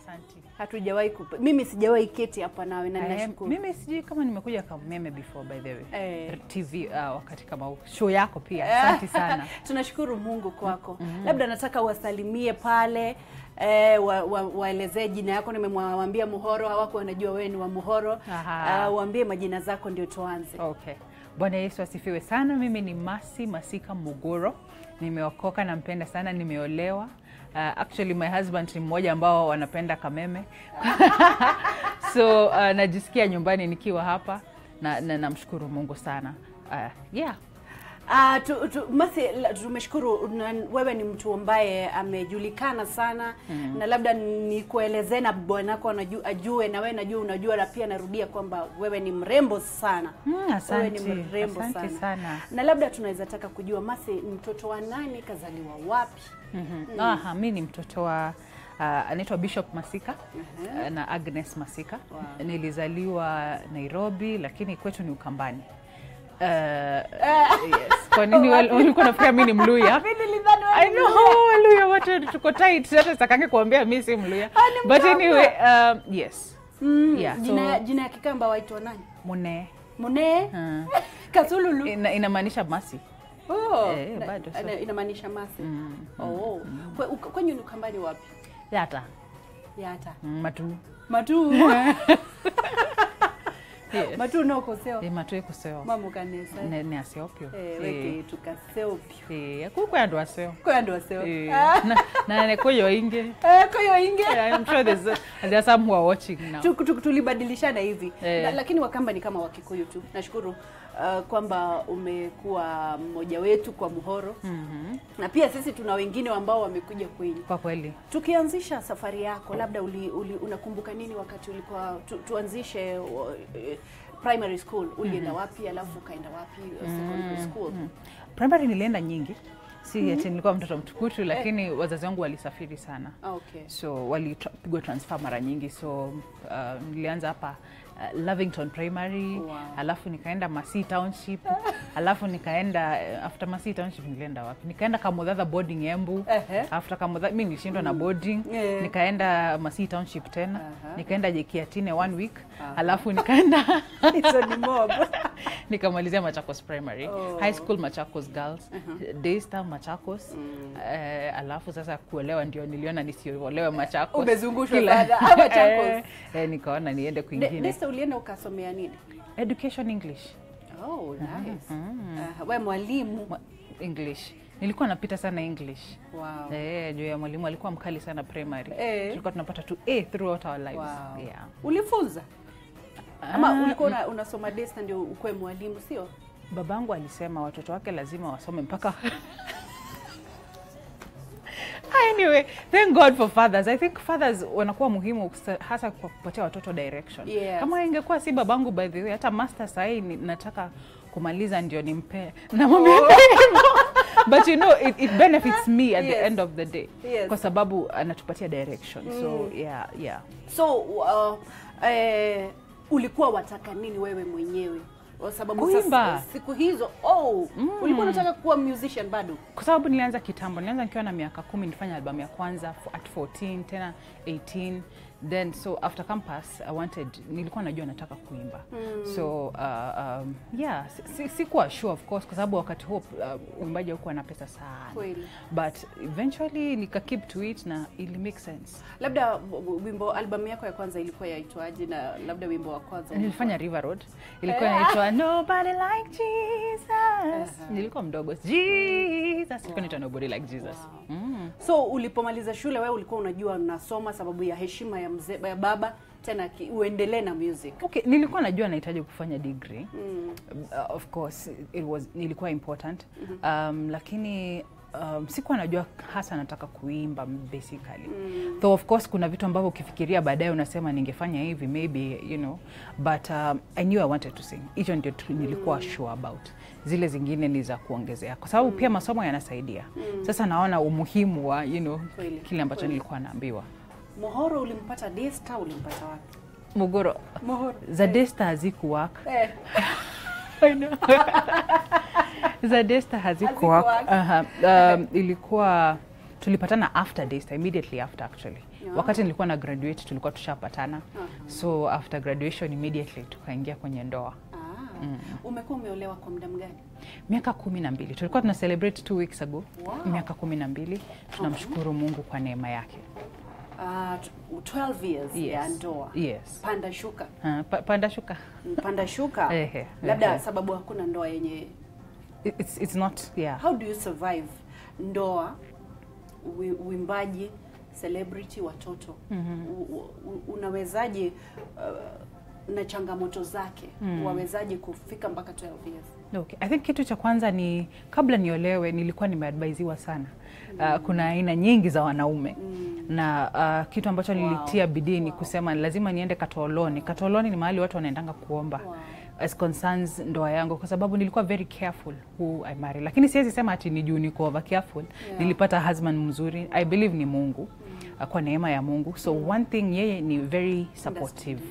Asante. Hatujawahi mimi sijawahi keti hapa nawe na ninashukuru. Mimi sijui kama nimekuja Kameme before, by the way. TV wakati kama show yako pia. Asante sana. Tunashukuru Mungu kwako. Labda nataka wasalimie pale, waelezee jina yako. Nimemwambia Muhoro, hawako wanajua wewe ni wa Muhoro. Waambie majina zako ndio tuanze. Okay. Bwana Yesu asifiwe sana. Mimi ni Mercy Masika Mugoro. Nimeokoka, nampenda sana, nimeolewa. Actually my husband ni mmoja ambao wanapenda Kameme. So najisikia nyumbani nikiwa hapa na namshukuru Mungu sana. Yeah. Mercy, tumeshukuru wewe ni mtu ambaye amejulikana sana. Na labda nikuelezee na bwanako ajue na wewe najua unajua, na pia narudia kwamba wewe ni mrembo sana. Asante. Wewe ni mrembo asante sana. Na labda tunaweza taka kujua Mercy mtoto wa nani, kazaliwa wapi? Aha, mimi ni mtoto wa anaitwa Bishop Masika na Agnes Masika. Wow. Nilizaliwa Nairobi lakini kwetu ni Ukambani. Yes. Kwa nini walikuwa nafikiria mimi ni Mluya? I know, Waluya wote tuko tight. Hata sitakange kuambia mimi si Mluya. But anyway, yes. Yeah, so, jina ya Kikamba waitwa nani? Mune. Mune? Kasululu. Inamaanisha Mercy. Oh, bado so. Inamaanisha Mercy. Oh. Kwenye ni Ukambani wapi? Yata. Yata. Matu. Matu. Yes. Matu no koseo. Matu ekoseo. Mamu kanesa. Ne aseopio. Weke tukaseopio. Kwa ndo aseo. Kwa ndo aseo. Na ne koyo inge. Koyo inge. I'm sure there's some who are watching now. Tulibadilishana hivi. Lakini Wakamba ni kama Wakikuyu tu. Nashukuru kwamba umekuwa mmoja wetu kwa Muhoro. Na pia sisi tuna wengine ambao wamekuja kwenyu. Kwa kweli. Tukianzisha safari yako, labda unakumbuka nini wakati ulikuwa tuanzishe primary school, ulienda wapi alafu ukaenda wapi secondary school? Primary nilienda nyingi. Si ati nilikuwa mtoto mtukutu, lakini wazazi wangu walisafiri sana. Okay. So walipigwa transfer mara nyingi. So nilianza hapa Lavington Primary. Wow. Alafu nikaenda Masii Township. Alafu nikaenda after Masii Township nilienda wapi? Nikaenda Kamothatha boarding Embu. After Kamothatha mimi nilishindwa na boarding. Nikaenda Masii Township tena. Nikaenda Jekiatine 1 week. Alafu nikaenda hizo ni mob. Nikamalizia Machakos Primary. High school Machakos Girls. Daystar Machakos. Alafu sasa kuolewa ndio niliona nisiolewe Machakos. Umezungushwa sana Machakos. Nikaona niende kwingine. Ulienda ukasomea nini? Education English. Oh, nice. Wewe mwalimu English. Nilikuwa napita sana English. Wow. Juu ya mwalimu alikuwa mkali sana primary. Tulikuwa tunapata tu A throughout our lives. Wow. Yeah. Ulifunza? Ama ulikuwa unasoma Daystar ndio ukue mwalimu, sio? Babangu alisema watoto wake lazima wasome mpaka Anyway, thank God for fathers. I think fathers wanakuwa muhimu hasa kwa kupatia watoto direction. Yes. Kama ingekuwa si babangu, by the way, hata master sahi nataka kumaliza ndio nimpe. Namwambia. But you know, it benefits me at the end of the day. Yes. Kwa sababu anatupatia direction. So yeah, yeah. So ulikuwa wataka nini wewe mwenyewe? Kwa sababu sasa siku hizo ulikuwa unataka kuwa musician bado? Kwa sababu nilianza kitambo, nilianza nikiwa na miaka 10, nilifanya albamu ya kwanza at 14, tena 18. Then so after campus I wanted, nilikuwa najua nataka kuimba. So yeah, sikuwa sure of course kwa sababu wakati huo uimbaji haukuwa na pesa sana. Kweli. But eventually nika keep to it na it make sense. Labda wimbo albamu yako ya kwanza ilikuwa yaitwaje, na labda wimbo wa kwanza nilifanya River Road. Ilikuwa inaitwa Nobody Like Jesus. Nilikuwa mdogo. Jesus. Ilikuwa inaitwa Nobody Like Jesus. Wow. So ulipomaliza shule wewe ulikuwa unajua unasoma sababu ya heshima ya mzee ya baba, tena uendelee na music? Okay, nilikuwa najua nahitaji kufanya degree. Of course it was, nilikuwa important. Lakini sikuwa najua hasa nataka kuimba basically. Though of course kuna vitu ambavyo ukifikiria baadaye unasema ningefanya hivi maybe, you know, but I knew I wanted to sing. Hicho ndio nilikuwa sure about. Zile zingine ni za kuongezea kwa sababu pia masomo yanasaidia. Sasa naona umuhimu wa, you know, kile ambacho nilikuwa naambiwa. Muhoro ulimpata Daystar, ulimpata wapi? Mugoro. Muhoro. Za Daystar hazikuwork. I know. Za Daystar hazikuwork. Ilikuwa tulipatana after Daystar, immediately after actually. Wakati nilikuwa na graduate tulikuwa tushapatana. So after graduation immediately tukaingia kwenye ndoa. Umekuwa umeolewa kwa muda mgani? Miaka 12. Tulikuwa tuna celebrate 2 weeks ago. Wow. Miaka 12. Tunamshukuru Mungu kwa neema yake. 12 years ya ndoa. Yes. Panda shuka. Panda shuka. Panda shuka. Labda sababu hakuna ndoa yenye it's not, yeah. How do you survive ndoa, uimbaji, celebrity, watoto? Unawezaje na changamoto zake? Wawezaje kufika mpaka 12 years? Okay. I think kitu cha kwanza ni kabla niolewe nilikuwa nimeadvisiwa sana. Kuna aina nyingi za wanaume. Na kitu ambacho nilitia bidii ni kusema lazima niende Katoloni. Katoloni ni mahali watu wanaendanga kuomba. As concerns ndoa yangu, kwa sababu nilikuwa very careful who I marry. Lakini siwezi sema ati ni juu niko over careful. Nilipata husband mzuri. I believe ni Mungu. Kwa neema ya Mungu. So one thing, yeye ni very supportive.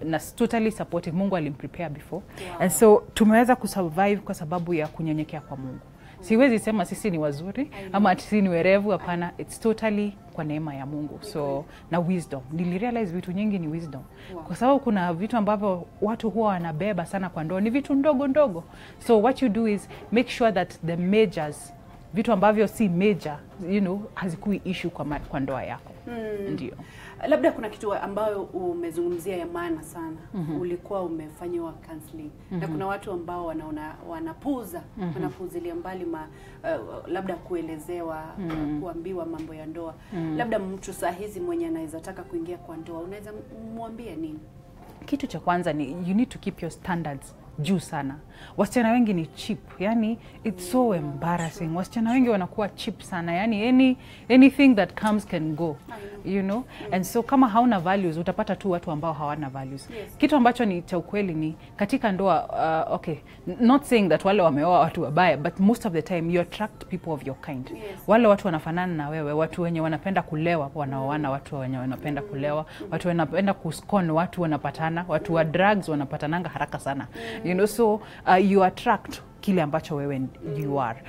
Na totally supportive. Mungu alimprepare before. And so tumeweza kusurvive kwa sababu ya kunyenyekea kwa Mungu. Siwezi sema sisi ni wazuri ama ati sisi ni werevu, hapana. It's totally kwa neema ya Mungu. So na wisdom. Nilirealize vitu nyingi ni wisdom. Kwa sababu kuna vitu ambavyo watu huwa wanabeba sana kwa ndoa, ni vitu ndogo ndogo. So what you do is make sure that the majors, vitu ambavyo si major, you know, hazikui issue kwa ndoa yako. Ndio. Labda kuna kitu ambayo umezungumzia ya maana sana. Ulikuwa umefanyiwa counseling. Na kuna watu ambao wanaona wanapuuza, wanapuuzilia mbali labda kuelezewa, kuambiwa mambo ya ndoa. Labda mtu saa hizi mwenye anaweza taka kuingia kwa ndoa, unaweza mwambie nini? Kitu cha kwanza ni you need to keep your standards juu sana. Wasichana wengi ni cheap. Yani it's so embarrassing. Wasichana wengi wanakuwa cheap sana. Yani anything that comes can go. You know? And so kama hauna values utapata tu watu ambao hawana values. Yes. Kitu ambacho ni cha ukweli ni katika ndoa, okay, not saying that wale wameoa watu wabaya, but most of the time you attract people of your kind. Yes. Wale watu wanafanana na wewe, watu wenye wanapenda kulewa wanaoana, watu wenye wanapenda kulewa, watu wanapenda kuskon, watu wanapatana, watu wa drugs wanapatananga haraka sana. You know, so you attract kile ambacho wewe you are.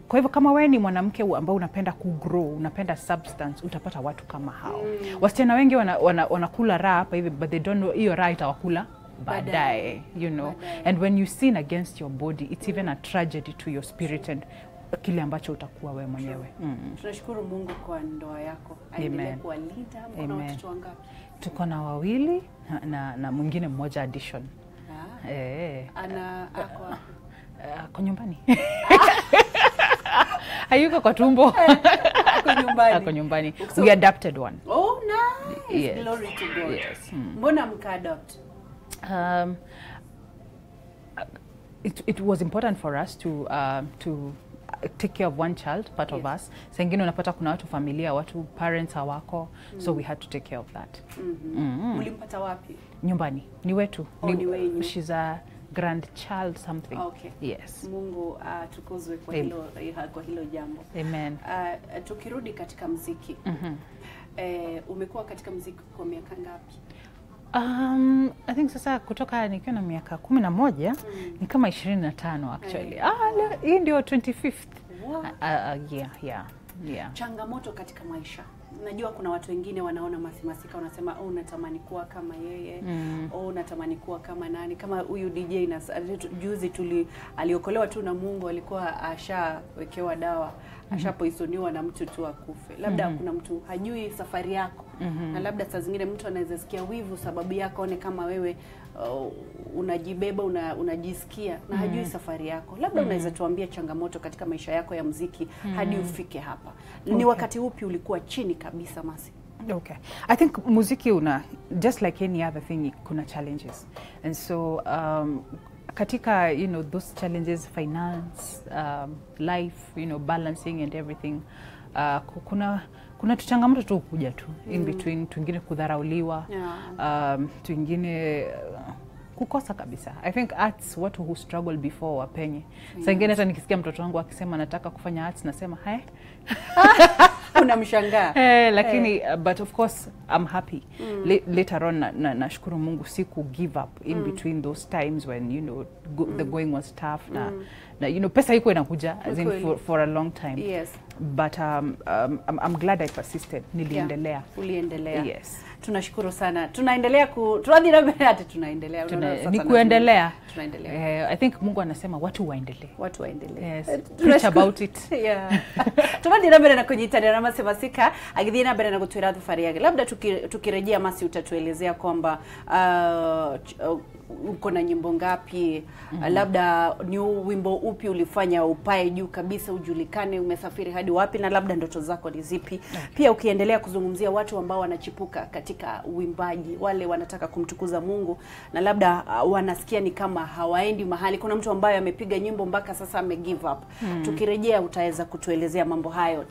Kwa hivyo kama wewe ni mwanamke ambao unapenda kugrow, unapenda substance, utapata watu kama hao. Wasichana wengi wanakula raha hapa hivi, but they don't know hiyo raha itawakula baadaye, you know. And when you sin against your body, it's even a tragedy to your spirit and kile ambacho utakuwa wewe mwenyewe. Tunashukuru Mungu kwa ndoa yako. Aendelee kuwalinda. Mko na watoto wangapi? Tuko na wawili na mwingine mmoja addition. Ana ako ako nyumbani. Hayuko kwa tumbo. Ako nyumbani. Ako nyumbani. We adopted one. Oh, nice. Yes. Glory to God. Yes. Mbona mka-adopt? It was important for us to take care of one child, part of us. Saa ingine unapata kuna watu familia, watu parents hawako, so we had to take care of that. Mlimpata wapi? Nyumbani. Ni wetu. Oh, ni wenyu. She's a grandchild something. Okay. Yes. Mungu atukuzwe kwa hilo jambo. Amen. Tukirudi katika muziki. Umekuwa katika muziki kwa miaka ngapi? I think sasa kutoka nikiwa na miaka 11 ni kama 25 actually. Hii ndio 25th. Wow. Yeah. Changamoto katika maisha. Najua kuna watu wengine wanaona Masimasika wanasema oh, natamani kuwa kama yeye. Oh, natamani kuwa kama nani, kama huyu DJ na juzi aliokolewa tu na Mungu, alikuwa ashawekewa dawa, ashapoisoniwa na mtu tu akufe. Labda kuna mtu hajui safari yako. Na labda saa zingine mtu anaweza sikia wivu sababu yako, one kama wewe unajibeba, unajisikia na hajui safari yako. Labda unaweza tuambia changamoto katika maisha yako ya muziki hadi ufike hapa. Ni wakati upi ulikuwa chini kabisa, Masi? Okay. I think muziki una, just like any other thing, kuna challenges. And so katika, you know, those challenges, finance, life, you know, balancing and everything, kuna tuchangamoto tu kuja tu in between, twingine kudharauliwa, twingine kukosa kabisa. I think arts, watu who struggle before wapenye. Saa ingine hata nikisikia mtoto wangu akisema nataka kufanya arts, nasema hai. Unamshangaa. Lakini but of course I'm happy. Later on nashukuru Mungu siku give up in between those times when, you know, the going was tough na you know, pesa iko inakuja as in for a long time. Yes. But I'm glad I persisted. Niliendelea. Yeah. Uliendelea. Yes. Tunashukuru sana. Tunaendelea ku tunaendelea na mbele hata tunaendelea. Unaona sasa Ni kuendelea. Tunaendelea. I think Mungu anasema watu waendelee. Watu waendelee. Yes. Preach about it. Yeah. Turathiĩ na mbere na kũnyitanĩra na Mercy Masika agĩthiĩ na mbere na gũtwĩra thabarĩ yake. Labda tukirejea Mercy, utatuelezea kwamba uko na nyimbo ngapi? Labda ni wimbo upi ulifanya upae juu kabisa ujulikane, umesafiri hadi wapi, na labda ndoto zako ni zipi? Pia ukiendelea kuzungumzia watu ambao wanachipuka katika uimbaji, wale wanataka kumtukuza Mungu na labda wanasikia ni kama hawaendi mahali. Kuna mtu ambaye amepiga nyimbo mpaka sasa ame give up. Tukirejea utaweza kutuelezea mambo hayo.